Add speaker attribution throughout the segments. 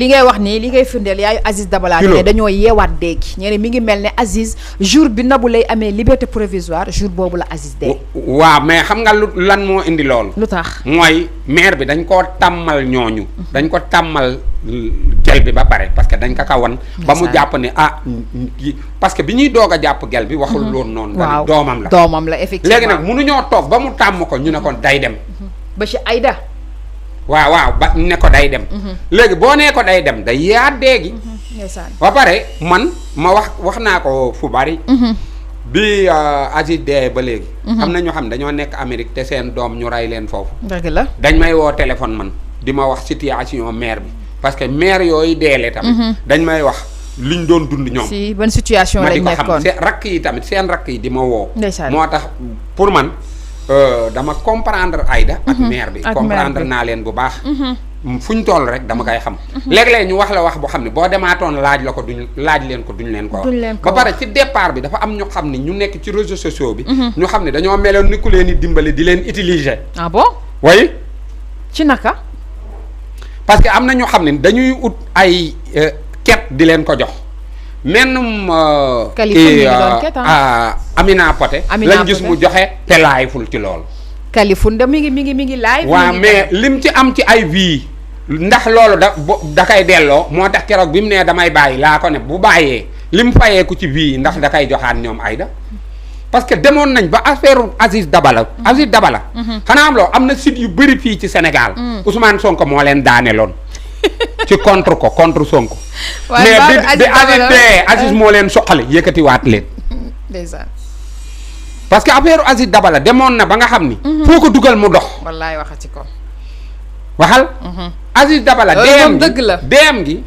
Speaker 1: li ngay wax nii li ngay firndeel yaayu Aziz Dabala ne dañoo yeewaat déegi ñene mi ngi mel ne Aziz jour bi Nabou Leye amee liberté provisoire jour boobu la Aziz dee.
Speaker 2: waaw mais xam nga lan moo indi loolu.
Speaker 1: lu tax
Speaker 2: mooy maire bi dañ koo tàmmal ñooñu. dañ ko tàmmal gel bi ba pare parce que dañ ko kawan ba mu jàpp ne parce que bi ñuy doog a jàpp gel bi waxul loon noonu. waaw
Speaker 1: doomam la effectivement
Speaker 2: léegi nag mënuñoo toog ba mu tàmm ko ñu ne ko day dem.
Speaker 1: ba ci Aïda.
Speaker 2: waaw ba ne ko day dem. léegi boo nee ko day dem day yaat déegi. ba pare man ma wax naa ko fu bari. bi Aziz dee ba léegi. am na ñoo xam ne dañoo nekk Amérique te seen doom ñu rey leen foofu.
Speaker 1: dëgg la
Speaker 2: dañ may woo téléphone man di ma wax situation maire bi parce que maire yooyu deele tamit. dañ may wax liñ doon dund ñoom.
Speaker 1: si ban situation lañ nekkoon
Speaker 2: ma di ko xam rakk yi tamit seen rakk yi di ma woo.
Speaker 1: ndeysaan
Speaker 2: moo tax pour man. dama comprendre Aïda ak maire bi comprendre naa leen bu baax fu ñu toll rek dama koy xam léeg-léeg ñu wax la wax boo xam ne boo demaatoon laaj la ko duñ laaj leen ko duñ leen ko wax ba pare ci départ bi dafa am ñu xam ne ñu nekk ci réseaux sociaux bi ñu xam ne dañoo meloon ni ku leen di dimbali di leen utiliser.
Speaker 1: ah bon
Speaker 2: oui
Speaker 1: ci naka
Speaker 2: parce que am na ñu xam ne dañuy ut ay ket di leen ko jox mennum Amina Poté lañ gis mu joxe te laayful ci lool
Speaker 1: Kaliphone da mi ngi live
Speaker 2: waaw mais lim ci am ci ay vie ndax loolu da kay delloo moo tax keroog bi mu nee damay bàyyi laa ko ne bu bàyyee lim fayeeku ci vie ndax da kay joxaat ñoom Aïda parce que demoon nañ ba affaire Aziz Dabala xanaa am loo am na site yu bëri fii ci Sénégal Ousmane Sonko moo leen daaneloon ci contre Sonko mais bi Aziz dee Aziz moo leen soqale yëkkatiwaat leen parce que affaire Aziz Dabala demoon na ba nga xam ni foo ko dugal mu dox
Speaker 1: wallaay waxati ko
Speaker 2: waxal Aziz Dabala deem gi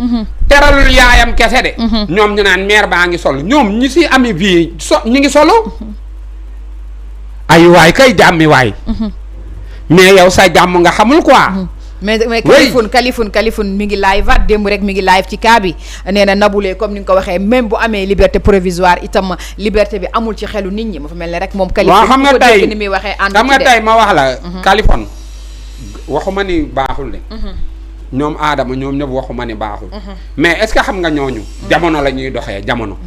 Speaker 2: teralul yaayam kese de ñoom ñu naan maire baa ngi sol ñoom ñi si ami vie ñi ngi solo ay waay kay jàmmi waay mais yow sa jàmm nga xamul quoi
Speaker 1: mais Kaliphone mi ngi live waat démb rek mi ngi live ci cas bi nee na Nabou Leye comme ni nga ko waxee même bu amee liberté provisoire itam liberté bi amul ci xelu nit ñi ma fa mel ne rek moom Kaliphone
Speaker 2: xam nga tey
Speaker 1: ni muy waxee
Speaker 2: xam nga tey ma wax la Kaliphone waxuma ni baaxul de ñoom aadama ñoom ñëpp waxuma ni baaxul mais est-ce que xam nga ñooñu jamono la ñuy doxee jamono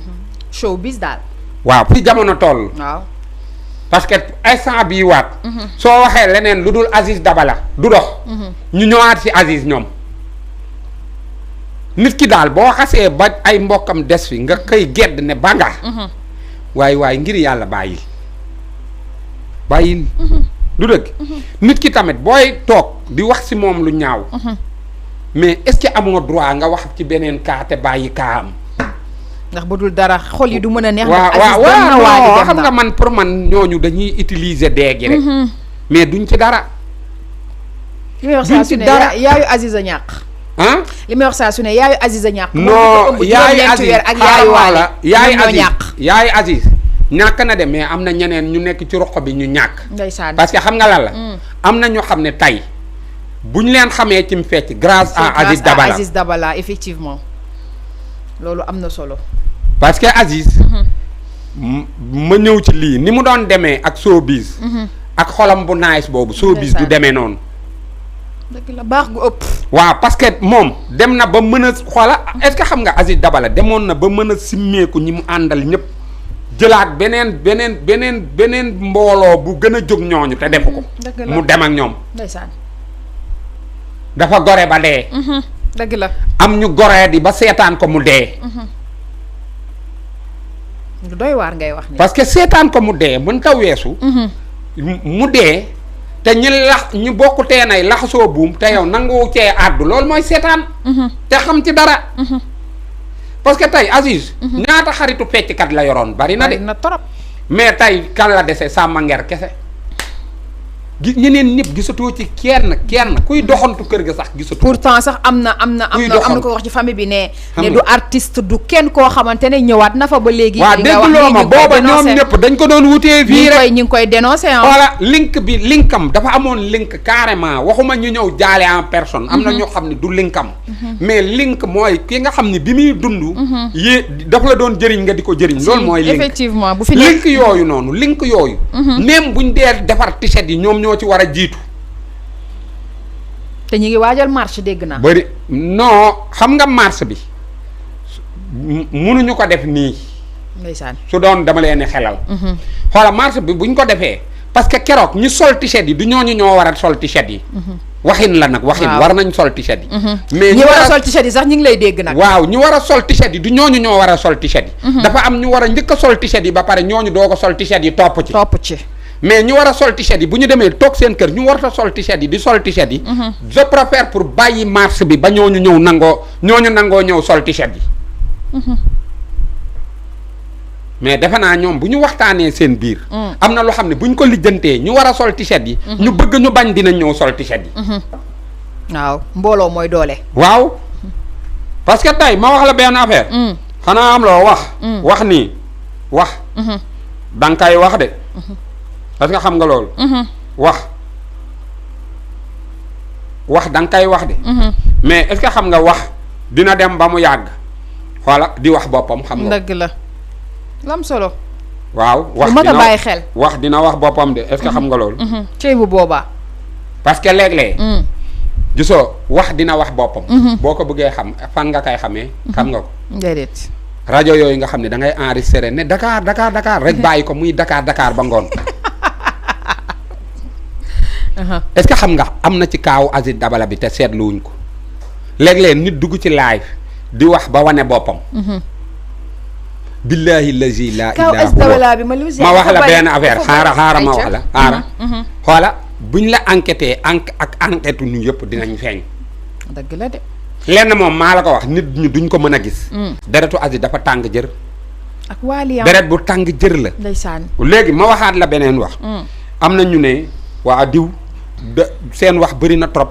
Speaker 1: showbiz daal
Speaker 2: waaw fi jamono toll
Speaker 1: waaw
Speaker 2: parce que instant bii waat soo waxee leneen lu dul Aziz Dabala du dox ñu ñëwaat ci Aziz ñoom nit ki daal boo xasee ba ay mbokkam des fi nga koy gedd ne banga waaye ngir yàlla bàyyil du dëgg nit ki tamit booy toog di wax ci moom lu ñaaw mais est-ce que amoo droit nga wax ci beneen kaa te bàyyi kaa am
Speaker 1: ndax bu dul dara xol yi du mën a neex.
Speaker 2: waaw xam nga man pour man ñooñu dañuy utiliser dee gi rek. mais duñ ci dara.
Speaker 1: li may wax saa su ne yaayu Aziz a ñàkk. li may wax saa su ne yaayu Aziz a ñàkk.
Speaker 2: non yaayu Aziz ak yaayu Aziz ñàkk na de mais am na ñeneen ñu nekk ci roq bi ñu ñàkk.
Speaker 1: ndeysaan
Speaker 2: parce que xam nga lan la. am na ñu xam ne tey bu ñu leen xamee ci mu fecc grâce à Aziz
Speaker 1: Dabala effectivement. loolu am na solo.
Speaker 2: parce que Aziz. ma ñëw ci lii ni mu doon demee ak showbiz. ak xolam bu nice boobu showbiz du demee noonu.
Speaker 1: dëgg la baax gu ëpp.
Speaker 2: waaw parce que moom dem na ba mën a xoola est-ce que xam nga Aziz Dabala demoon na ba mën a simmeeku ñi mu àndal ñëpp jëlaat beneen mbooloo bu gën a jóg ñooñu te defu ko. mu dem ak ñoom.
Speaker 1: ndeysaan.
Speaker 2: dafa gore ba dee.
Speaker 1: dëgg la
Speaker 2: am ñu goree di ba seetaan ko mu dee.
Speaker 1: doy waar ngay wax ni
Speaker 2: parce que seetaan ko mu dee mën ta weesu. mu dee te ñi bokk tee nay laxasoo buum te yow nangu cee àddu loolu mooy seetaan. te xam ci dara. parce que tey Aziz. ñaata xaritu fecckat la yoroon bari na de.
Speaker 1: bari na trop.
Speaker 2: mais tey kan la dese Samba Nger kese. ñeneen ñëpp gisatoo ci kenn kuy doxantu kër ga sax gisatoo.
Speaker 1: pourtant sax am na ko wax ci famille bi ne du artiste du kenn koo xamante ne ñëwaat na fa ba léegi.
Speaker 2: waaw dégguloo ma booba ñoom ñëpp dañ ko doon wutee fii rek
Speaker 1: ñi ngi koy dénoncé
Speaker 2: voilà linkam dafa amoon link carrément waxuma ñu ñëw jaale en personne. am na ñoo xam ne du linkam. mais link mooy ki nga xam ne bi muy dund. dafa la doon jëriñ nga di ko jëriñ. loolu mooy link
Speaker 1: effectivement bu fi
Speaker 2: link yooyu noonu link yooyu. même buñ dee defar t-shirt yi ñoom ñoo ci war a jiitu.
Speaker 1: te te ñi ngi waajal marche dégg naa.
Speaker 2: bëri non xam nga marche bi munuñu ko def nii.
Speaker 1: ndeysaan
Speaker 2: su doon dama leen xelal. xoola marche bi buñ ko defee parce que keroog ñu sol t-shirt yi du ñooñu ñoo war a sol t-shirt yi. waxin la nag waxin war nañ sol t-shirt yi. mais
Speaker 1: ñi war a sol t-shirt yi sax ñu ngi lay dégg nag.
Speaker 2: waaw ñu war a sol t-shirt yi du ñooñu ñoo war a sol t-shirt yi. dafa am ñu war a njëkk a sol t-shirt yi ba pare ñooñu doo ko sol t-shirt yi topp ci. mais ñu war a sol t-shirt yi bu ñu demee toog seen kër ñu war a sol t-shirt yi di sol t-shirt yi. je préfère pour bàyyi marche bi ba ñooñu nangoo ñëw sol t-shirt yi. mais defe naa ñoom bu ñu waxtaanee seen biir. am na loo xam ne bu ñu ko lijjantee ñu war a sol t-shirt yi. ñu bëgg ñu bañ dinañ ñëw sol t-shirt yi.
Speaker 1: waaw mbooloo mooy doole.
Speaker 2: waaw parce que tey ma wax la benn affaire. xanaa am loo wax. wax nii wax. da nga koy wax de. parce que xam nga loolu. wax da nga koy wax de. mais est-ce que xam nga wax dina dem ba mu yàgg xoola di wax boppam xam nga.
Speaker 1: dëgg la. lam solo.
Speaker 2: waaw wax
Speaker 1: dina bàyyi xel.
Speaker 2: wax dina wax boppam de est-ce que xam nga loolu.
Speaker 1: cey bu boobaa.
Speaker 2: parce que léeg-léeg. gisoo wax dina wax boppam. boo ko bëggee xam fan nga koy xamee. xam nga ko.
Speaker 1: déedéet.
Speaker 2: rajo yooyu nga xam ne da ngay enregistré ne Dakar rek bàyyi ko muy Dakar ba ngoon. est-ce que xam nga am na ci kaawu Aziz Dabala bi te seetluwuñ ko léeg-léeg nit dugg ci live di wax ba wane boppam. billahi lazi la ilaha ma wax la benn affaire xaara ma wax la xoola buñ la enquêté ak enquête ñu yëpp dinañ feeñ.
Speaker 1: dëgg la de.
Speaker 2: lenn moom maa la ko wax nit ñu duñ ko mën a gis. deretu Aziz dafa tàng jër.
Speaker 1: ak waaliyaam
Speaker 2: deret bu tàng jër la.
Speaker 1: ndeysaan.
Speaker 2: léegi ma waxaat la beneen wax. am na ñu ne waa diw seen wax bëri na trop.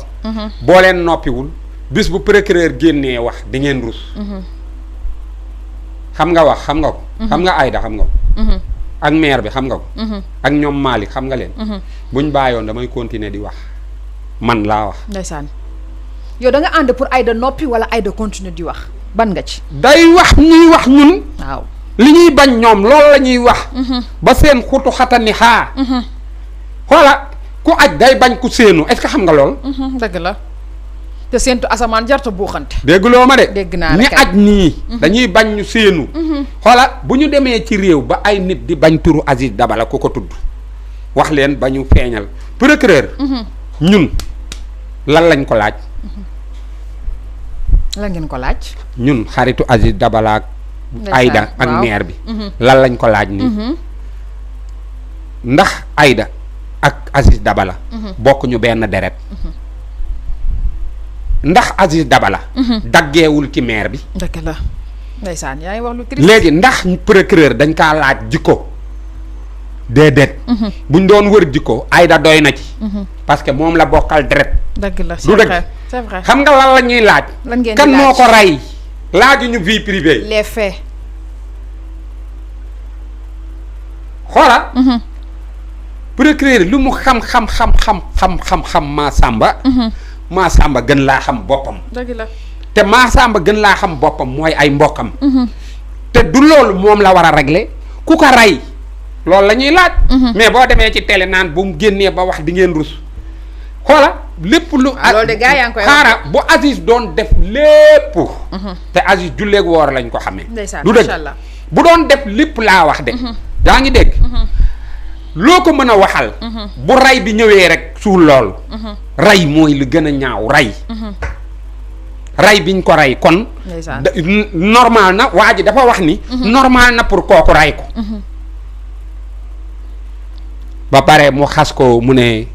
Speaker 2: boo leen noppiwul bis bu procureur génnee wax di ngeen rus. xam nga wax xam nga ko. xam nga Aïda xam nga ko. ak maire bi xam nga ko. ak ñoom Malick xam nga leen. buñ bàyyoon damay continuer di wax man laa wax.
Speaker 1: ndeysaan yow da nga ànd pour Aïda noppi wala Aïda continuer di wax ban nga ci.
Speaker 2: day wax ñuy wax ñun.
Speaker 1: waaw
Speaker 2: li ñuy bañ ñoom loolu la ñuy wax. ba seen xutu xatani xaa. xoola ku aj day bañ ku séenu est-ce que xam nga lool.
Speaker 1: dëgg la. te séentu asamaan jarta buuxante.
Speaker 2: dégguloo ma de.
Speaker 1: dégg naa
Speaker 2: ñi aj nii. dañuy bañ ñu séenu. xoola bu ñu demee ci réew ba ay nit di bañ turu Aziz Dabala ku ko tudd wax leen ba ñu feeñal procureur. ñun lan lañ ko laaj.
Speaker 1: lan ngeen ko laaj.
Speaker 2: ñun xaritu Aziz Dabala ak Aïda ak maire bi. lan lañ ko laaj nii. ndax Aïda ak Aziz Dabala. bokk ñu benn deret. ndax Aziz Dabala. daggeewul ci maire bi.
Speaker 1: dëgg la ndeysaan yaa ngi wax lu triste.
Speaker 2: léegi ndax procureur dañ kaa laaj jikko déedéet. buñ doon wër jikko Aïda doy na ci. parce que moom la bokkal deret.
Speaker 1: dëgg la
Speaker 2: du dëgg
Speaker 1: c'est vrai.
Speaker 2: xam nga lan la ñuy laaj.
Speaker 1: lan ngeen
Speaker 2: kan moo ko rey. laajuñu vie privée.
Speaker 1: les faits.
Speaker 2: xoola. procureur lu mu xam maa sàmba gën laa xam boppam.
Speaker 1: dëgg la.
Speaker 2: te maa sàmba gën laa xam boppam mooy ay mbokkam. te du loolu moom la war a régler ku ko rey loolu la ñuy laaj. mais boo demee ci télé naan bu mu génnee ba wax di ngeen rus. xoola lépp lu.
Speaker 1: loolu de gaa yaa ngi koy wax
Speaker 2: xaara bu Aziz doon def lépp. te Aziz julleeg woor lañ ko xamee. du dëgg bu doon def lépp laa wax de. yaa ngi dégg. loo ko mën a waxal. bu rey bi ñëwee rek suul loolu. rey mooy lu gën a ñaaw rey. rey biñ ko rey kon. normal na waa ji dafa wax ni. normal na pour kooku rey ko. ba pare mu xas ko mu ne